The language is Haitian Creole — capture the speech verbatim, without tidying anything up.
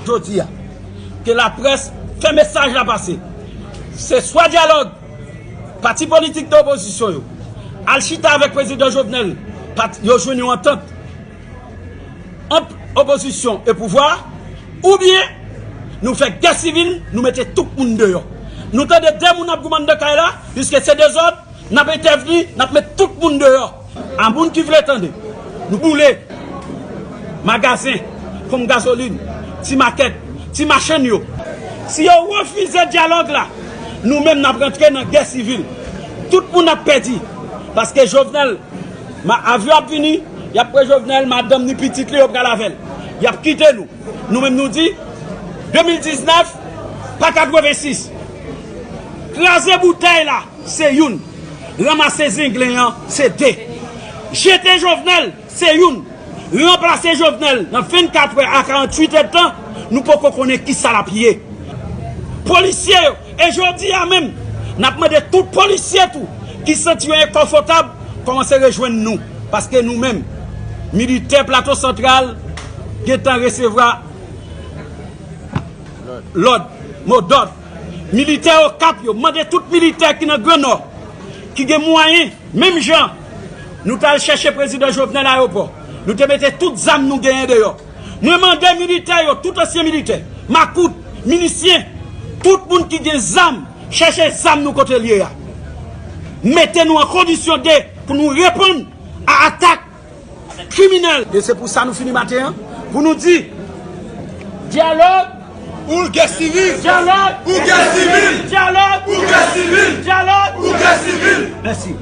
Jodi a, ke laprès fè mesaj la pase. Se swa dyalòg, pati politik de opozisyon yo al chita avèk prezidan Jovenel, pati, yo jwenn yon antant ant opozisyon e pouvwa, oubyen nou fè gè sivil, nou mete tout moun deyò. Nou tande de moun ap goumen anndan kay la, piske se dezòd, n ap entèvni, n ap met tout moun deyò. A moun ki vle tande, nou boule magazen, ponp gazolin, ti makèt, ti machann yo. Si yo refize dyalòg la, nou menm n ap rantre nan gè sivil. Tout moun ap pèdi. Paske Jovenel, ma, avyon ap vini, y ap pran Jovenel, madanm ni pitit li, yo pral avè l. Y ap kite nou. Nou menm nou di, de mil diznèf, pa katrevensis. Kraze boutèy la, se youn. Ranmase zenglen an, se de. Jete Jovenel, se youn. Ranplase Jovenel nan vennkat è a karanntuit èdtan, nou poko konnen kisa l ap ye. Polisye yo, e jodi a menm, n ap mande tout polisye tou ki santi yo enkonfòtab, kòmanse rejwenn nou. Paske nou menm, militè Plato Santral, gentan resevwa lòd, modòd. Militè Okap yo, mande tout militè ki nan Gran Nò, ki gen mwayen, menm jan nou t al chèche prezidan Jovenel ayewopò, nou te mete tout zam nou genyen deyò. Mwen mande militè yo, tout ansyen militè, makout, milisyen, tout moun ki gen zam, chèche zam nou kote l ye a. Mete nou an kondisyon de pou nou reponn a atak kriminèl. E se pou sa nou fini maten an, pou nou di, dyalòg pou gè sivil. Dyalòg pou gè sivil. Dyalòg pou gè sivil. Dyalòg pou gè sivil. Mèsi.